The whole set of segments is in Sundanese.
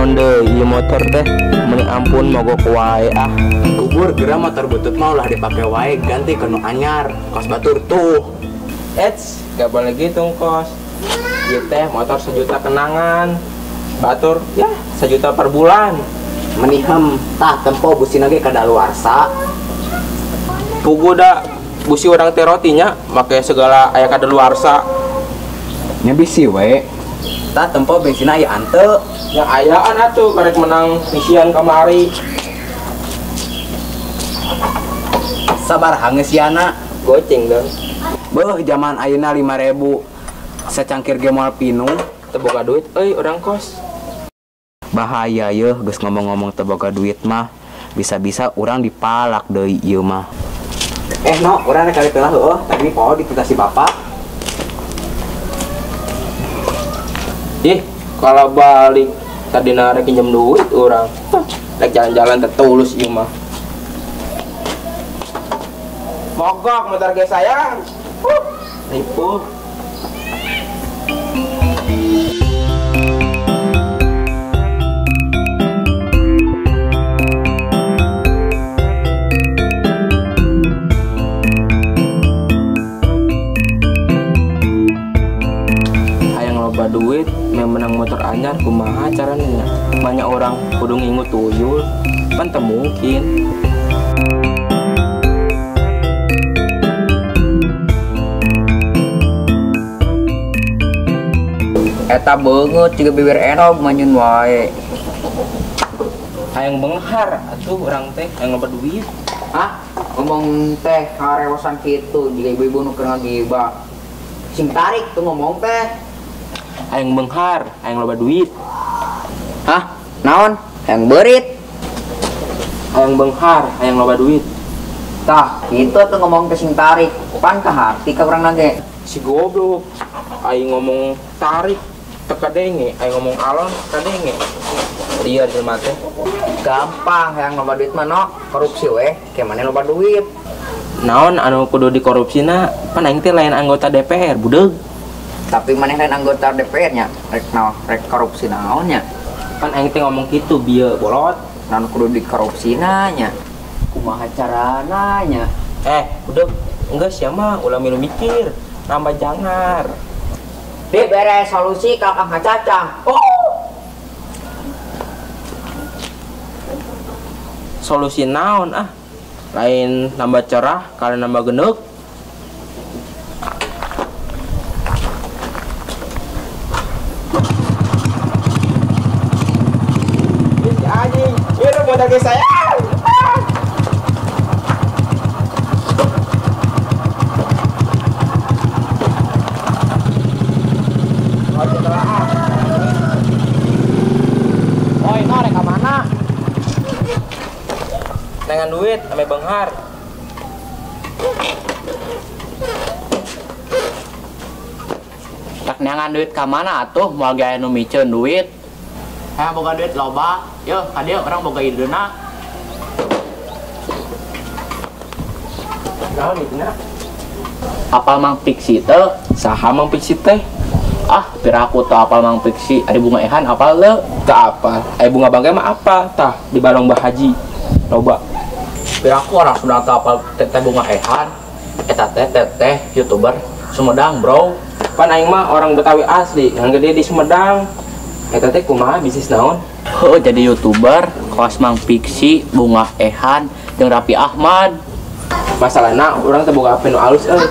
Naon deui ieu motor teh, meni ampun mogok wae ah. Kubur geura motor butut mah ulah dipake wae, ganti ke nu anyar, kos batur tuh. Eits, gak boleh gitu kos. Ieu teh motor sejuta kenangan. Batur ya sejuta per bulan. Menihem tah tempo busina ge kadaluarsa. Pugu da busi urang teh rotinya make segala aya kadaluarsa. Nya bisi we. Tah tempo bensinna aya ante. Yang ayaan atuh karek menang misian kamari. Sabar hangeus yana. Goceng dong. Beuh zaman ayeuna 5000 secangkir ge moal pinuh. Teu boga duit euy urang kos. Bahaya yeuh geus ngomong-ngomong teu boga duit mah. Bisa-bisa urang dipalak deui ieu mah. No, urang rek kali teu lah heueuh, tadi poho dititah si bapak. Ih, kalau balik tadi narek pinjam duit urang. Rek jalan-jalan tetulus ieu mah. Mogok motor ge sayang. Nipu. Hayang loba duit, menang motor anyar kumaha caranya? Banyak orang kudu ngingu tuyul, pan teu mungkin. Eta beungeut jiga bibir enog manyun wae. Hayang benghar atuh urang teh hayang loba duit. Hah? Ngomong teh harewosan kitu jiga ibu-ibu nu keur ngagibah. Sing tarik tuh ngomong teh. Hayang benghar, hayang loba duit. Hah? Naon? Hayang beurit. Hayang benghar, hayang loba duit. Tah, kitu tuh ngomong teh sing tarik. Pan ka hati ka urang nage. Si goblok. Aing ngomong tarik teu kadenge, aing ngomong alon kadenge. Lieur jelema teh. Gampang hayang loba duit mah no, korupsi weh, ke mana loba duit. Naon anu kudu dikorupsina? Pan aing teh lain anggota DPR, budeug. Tapi maneh lain anggota DPR nya, rek naon, rek korupsi naon nya? Pan aing teh ngomong kitu bieu bolot. Naon kudu dikorupsina nya? Kumaha carana nya? Budeug, enggeus sia mah ulah milu mikir, nambah jangar. Dibere solusi ka Kang Cacang. Oh. Solusi naon ah? Lain nambah cerah, kalian nambah geneuk. Ih, anjing, ieu motor ge saya. Oi, no rek ka mana? Nengan duit ame benghar. Tak neangan duit ka mana atuh moal ge aya nu miceun duit. Hayang boga duit loba, yeuh ka dieu urang boga ideuna. Naon idena? Apal Mang Piksi teh? Saha Mang Piksi teh? Ah, piraku teu apal Mang Piksi, ari bunga ehan apal teu? Teu apal. Ari bunga bangke mah apa? Tah, di balong Mbah Haji. Loba. Piraku orang Sunda teu apal teteh bunga ehan. Eta teh teteh YouTuber Sumedang, bro. Pan aing mah orang Betawi asli, yang gede di Sumedang. Eta teh kumaha bisnis naon? Heuh, jadi YouTuber kelas Mang Piksi, bunga ehan jeung Raffi Ahmad. Masalahna urang teu boga HP nu alus euy.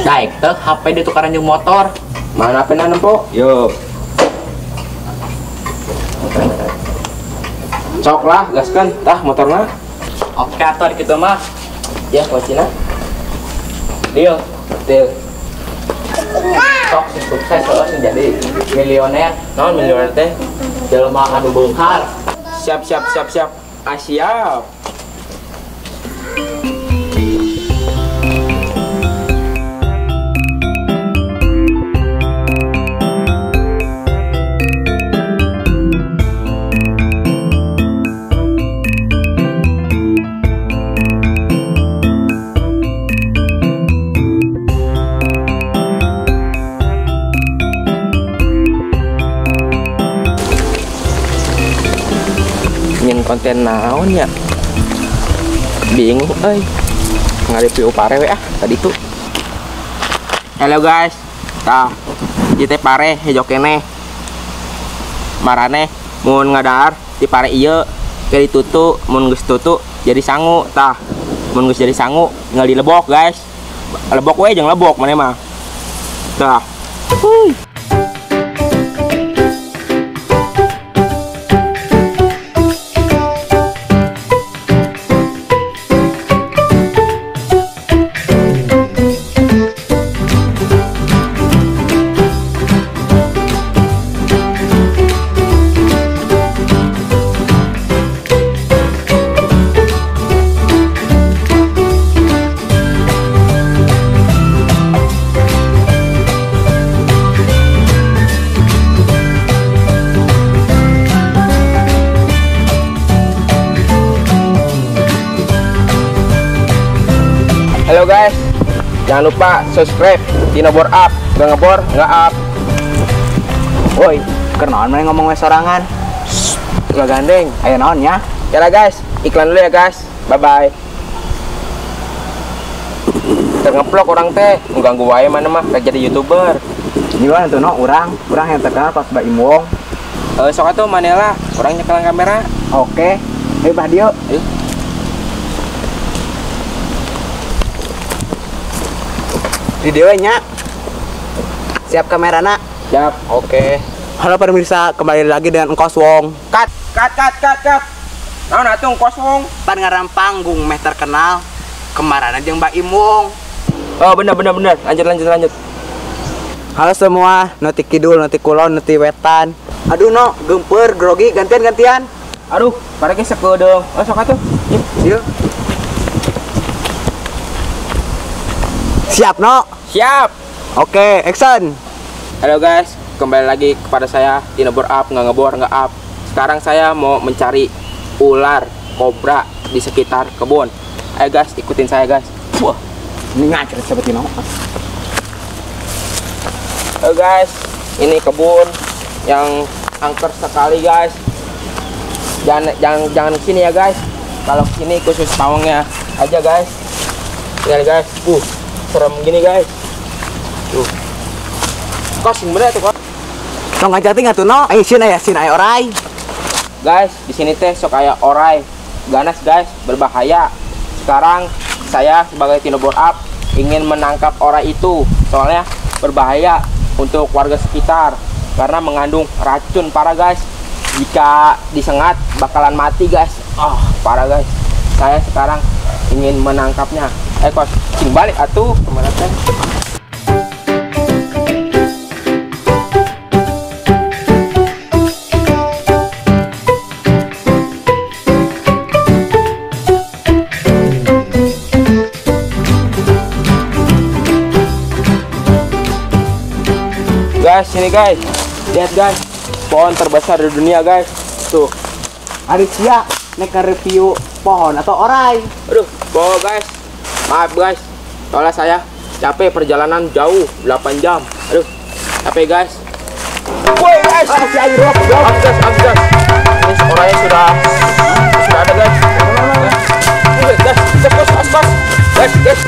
Daek teh HP ditukaran jeung motor. Mana HP na nempo? Yo. Cok lah, gaskan tah motorna. Oke atuh kitu mah. Ya, kuncina. Deal. Deal. Sok sing sukses heuh sing jadi milioner. Naon milioner teh? Jelema anu beunghar. Siap siap siap siap. Ah, siap. Konten naon ya? Bingung euy. Ngareview pare we ah tadi tuh. Halo guys. Tah, ieu teh pare hejo keneh. Marane mun ngadahar di pare ieu ke ditutu, mun geus tutu jadi sangu tah. Mun geus jadi sangu tinggal dilebok guys. Lebok we jeung lebok maneh mah. Tah. Huy. Halo guys, jangan lupa subscribe Tino Bor Up, gak ngebor, nggak up. Woi, kenaon mana ngomong we sorangan? Gak gandeng, ayo naon ya? Ya lah guys, iklan dulu ya guys, bye bye. Terngeplok orang teh, mengganggu wae mana mah, gak jadi youtuber. Gimana tuh no, orang yang terkenal pas Mbak Imwong. Sok atuh manela, orang nyekelan kamera. Oke, ayo bah Dio. Ayo. Di dewe nya. Siap kamerana? Siap. Oke. Halo pemirsa, kembali lagi dengan Engkos Wong. Cut, cut, cut, cut, cut. Naon atuh Engkos Wong? Pan ngaran panggung meh terkenal. Kemarin jeung Mbak Imwong. Oh, bener. Lanjut. Halo semua, noti kidul, noti kulon, noti wetan. Aduh no, gempeur, grogi, gantian. Aduh, pareke sakedeung. Oh, sok atuh. Yuk. Siap no? Siap. Oke, action. Halo guys, kembali lagi kepada saya Tino Bor Up, nggak ngebor nggak up. Sekarang saya mau mencari ular kobra di sekitar kebun. Ayo guys, ikutin saya guys. Wah, ini ngacir seperti no. Halo guys, ini kebun yang angker sekali guys. Jangan kesini ya guys. Kalau kesini khusus pawangnya aja guys. Lihat guys, serem gini guys. Tuh. Kos bener tuh kos. Tong ngajak atuh no. Ayo sieun aya sieun aya orai. Guys, di sini teh sok aya orai. Ganas guys, berbahaya. Sekarang saya sebagai Tino Bor Up ingin menangkap orai itu. Soalnya berbahaya untuk warga sekitar karena mengandung racun parah guys. Jika disengat bakalan mati guys. Oh, parah guys. Saya sekarang ingin menangkapnya. Kos, cing balik atuh kemana teh? Guys, sini guys. Lihat guys, pohon terbesar di dunia guys. Tuh. Ari sia nek review pohon atau orai. Aduh, boh guys. Maaf guys, soalnya saya capek perjalanan jauh 8 jam. Aduh, capek guys. Woi guys, guys. Ini orangnya sudah ada guys. Guys, guys,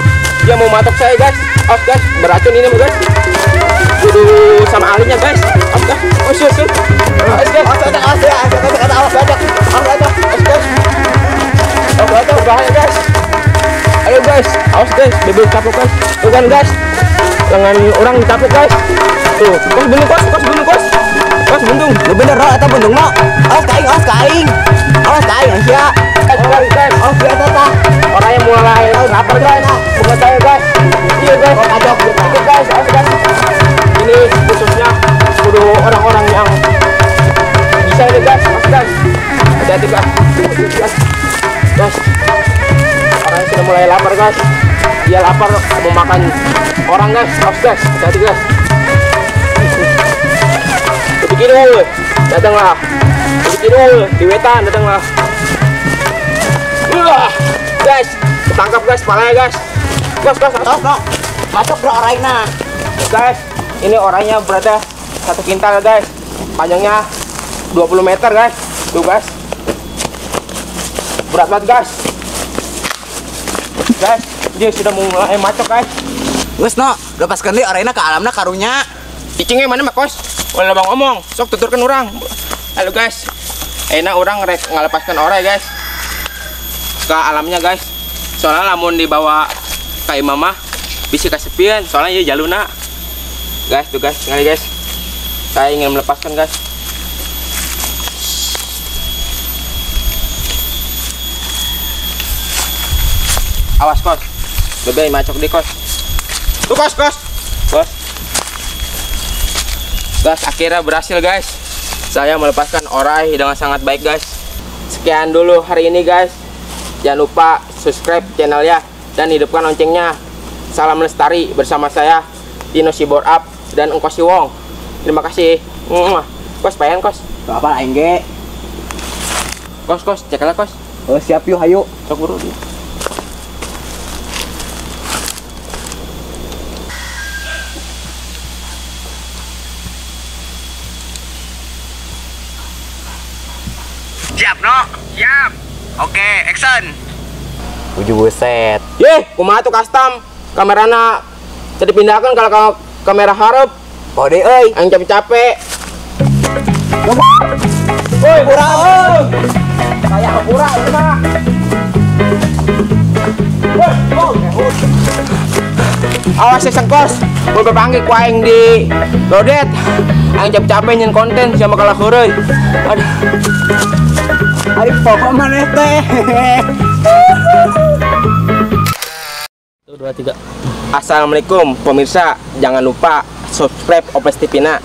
dia mau matok saya guys. Awas guys, beracun ini guys. Kudu sama ahlinya guys. Awas guys, oh susu. Awas guys, awas guys. Bahaya guys. Ayo guys, awas guys, bebek tapuk guys. Tuh kan guys, lengan orang ditapuk guys. Tuh, kos bendung kos, kos bendung kos. Kos bendung. Lu bener ro atau bendung mo? Awas kaing, awas kaing. Awas kaing sia. Guys, guys. Awas ya tata. Orangnya mulai lapar guys. Bukan saya guys. Iya guys. Kacok guys, awas guys. Ini khususnya kudu orang-orang yang bisa ini guys, awas guys. Hati-hati guys. Guys. Guys. Orangnya sudah mulai lapar guys. Dia lapar mau makan orang guys. Awas guys, hati-hati guys. Begini datanglah. Begini di wetan datanglah. Wah, guys, ketangkap guys palanya guys. Guys, guys, Masuk, no. Masuk bro orangnya. Guys, ini orangnya beratnya 1 kintal guys. Panjangnya 20 meter guys. Tuh guys. Berat banget guys. Guys, dia sudah mulai macok guys. Geus no, lepaskeun deui orayna ka alamna karunya. Cicingnya mana mah kos? Ulah bang ngomong, sok tuturkeun urang. Halo guys. Enak urang rek ngalepaskan oray guys. Ke alamnya guys. Soalnya lamun dibawa ka imah mah bisi kasepian, soalnya ieu jaluna. Guys, tuh guys, ngali guys. Saya ingin melepaskan guys. Awas kos, bebe macok di kos. Tuh kos kos, kos. Guys, akhirnya berhasil guys. Saya melepaskan oray dengan sangat baik guys. Sekian dulu hari ini guys. Jangan lupa subscribe channel ya dan hidupkan loncengnya. Salam lestari bersama saya Tino Sibor Up dan Engkos Siwong. Terima kasih. Kos payan kos. Apa aing ge? Kos kos, cek lah kos. Oh siap yuk, hayu. Sok buru. Siap, no? Siap. Oke, action. Uju buset. Yeh, kumaha tuh custom? Kamerana tadi pindahkan kalau kamera hareup. Bode euy, aing capek-capek. Woi, kurang euy. Saya kurang ieu mah. Woi, oh. Awas ya sengkos, mun bepanggih ku aing di lodet. Aing capek-capek nyen konten sama kalah heureuy. Aduh. Ari pokok maneh teh. 1, 2, 3. Assalamualaikum pemirsa, jangan lupa subscribe Opes TV na.